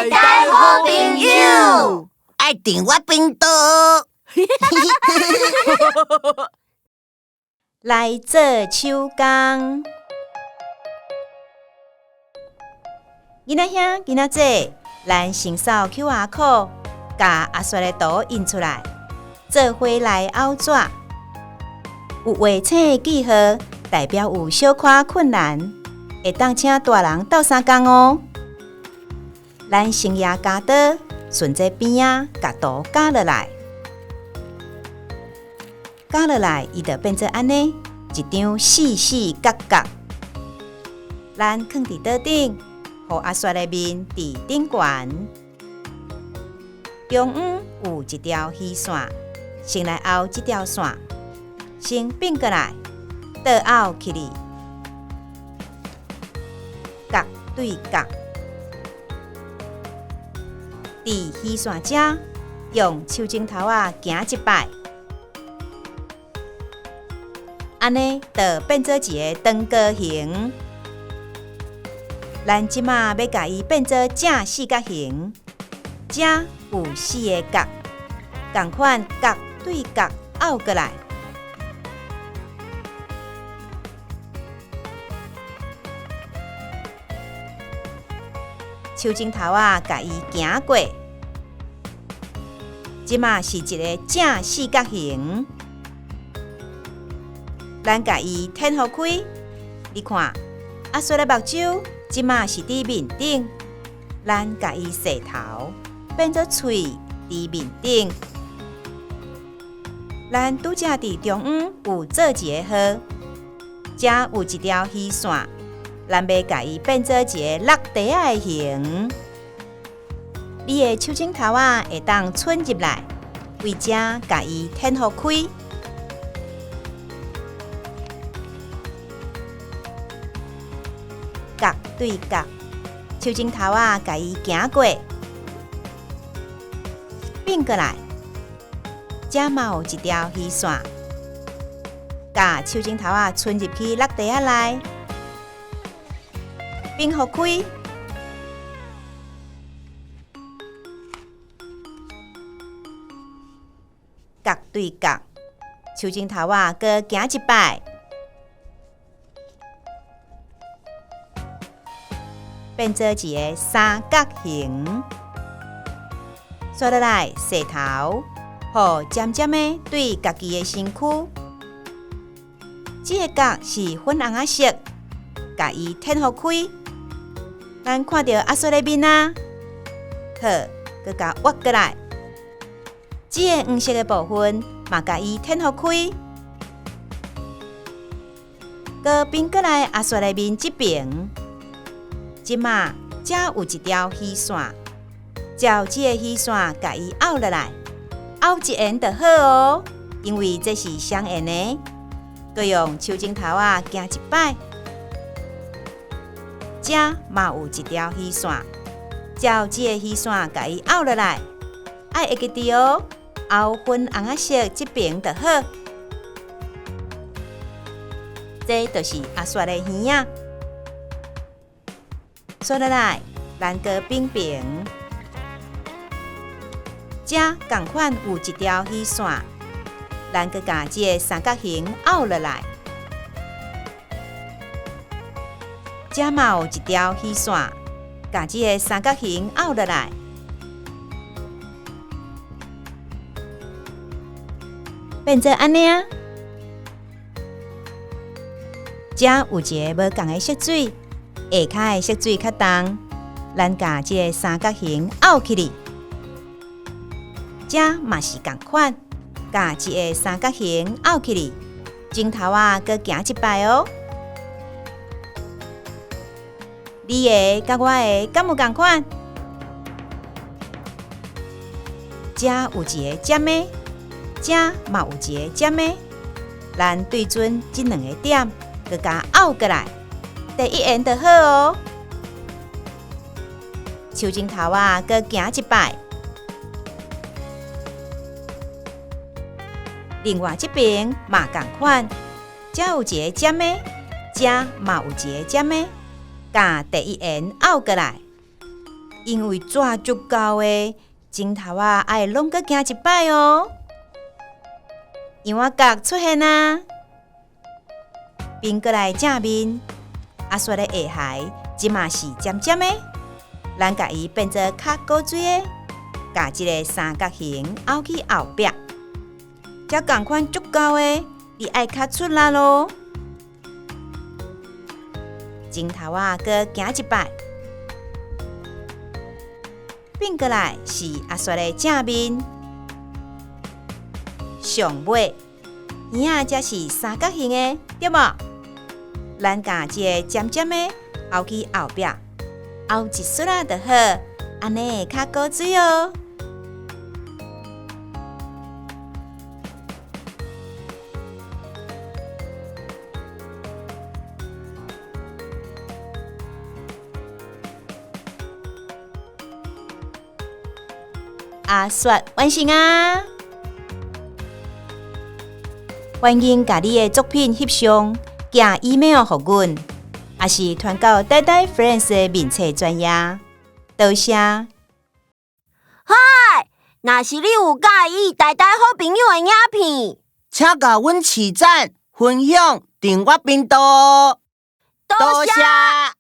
台台好朋友，愛訂我頻道。來做手工，囡仔兄、囡仔姐，咱先掃 QR code，共阿雪的圖印出來，做伙來拗紙。有畫青的記號，代表有小可困難，會當請大人鬥相共哦。咱先拿鉸刀，順這邊仔，共圖鉸落來，鉸落來，伊就變做按呢一張四四角角。咱囥佇桌頂，予阿雪的面佇頂懸。中央有一條虛線，先來拗這條線，先反過來，倒拗起來，角對角。佇虛線遮用手指頭仔行一擺，按呢就變做一個長高形。咱這馬欲共伊變做正四角形，遮有四个角，仝款角對角拗過來。手指頭仔共伊行過，這馬是一个正四角形。咱共伊展予開，你看，阿雪的目睭這馬是佇面頂，咱共伊踅頭，變做喙佇面頂。咱拄才佇中央有做一個號，遮有一條虛線，咱欲共伊變做一个落地仔的形。你的手指頭仔會當伸入來，為遮共伊展予開。角對角，手指頭仔共伊行過，反過來，遮嘛有一條虛線，共手指頭仔伸入去落地仔內，反予開，角對角，手指頭仔閣行一擺，變做一个三角形。煞落來，踅頭，予尖尖的對家己的身軀。這个角是粉紅仔色，共伊展予開。咱看著阿雪的面啊，好，閣共挖過來。這个黃色的部分嘛，共伊展予開。閣反過來阿雪的面這爿，這馬遮有一條虛線，照這个虛線共伊拗落來，拗一緣就好哦，因為這是雙緣的。閣用手指頭仔行一擺，遮嘛有一條虛線，照這個虛線共伊拗落來，愛會記佇哦，拗粉紅仔色這爿就好。這就是阿雪的耳仔。煞落來，咱閣反爿，遮仝款有一條虛線，咱閣共這个三角形拗落來，遮嘛有一條虛線，共這个三角形拗落來，變做按呢啊。遮有一个無仝的色水，下跤的色水較重，咱共這个三角形拗起來，遮嘛是仝款，共這个三角形拗起來，指頭仔閣行一擺哦。你的佮我的敢有仝款？遮有一个尖的，遮嘛有一个尖的，咱對準這兩个點，閣共拗過來，第一緣就好哦。手指頭仔閣行一擺，另外這爿嘛仝款，遮有一个尖的，遮嘛有一个尖的，共第一緣拗過來。因為紙足厚的，前頭仔愛攏閣行一擺哦。羊仔角出現啊，變過來正面，阿雪的下頦這馬是尖尖的，咱共伊變做較古錐的，共這个三角形凹去後壁，這仝款足厚的，你愛較出力囉。前頭仔閣行一擺，變過來是阿雪的正面，上尾耳仔才是三角形的，對無？咱共這个尖尖的凹去後壁，凹一撮仔就好，按呢會較古錐哦。阿雪完成啊！歡迎共你的作品翕相，寄 email 予阮，抑是傳到呆呆 Friends 的面冊專頁。多謝。嗨，若是你有佮意呆呆好朋友的影片，請共阮揤讚、分享、訂閱頻道。多謝。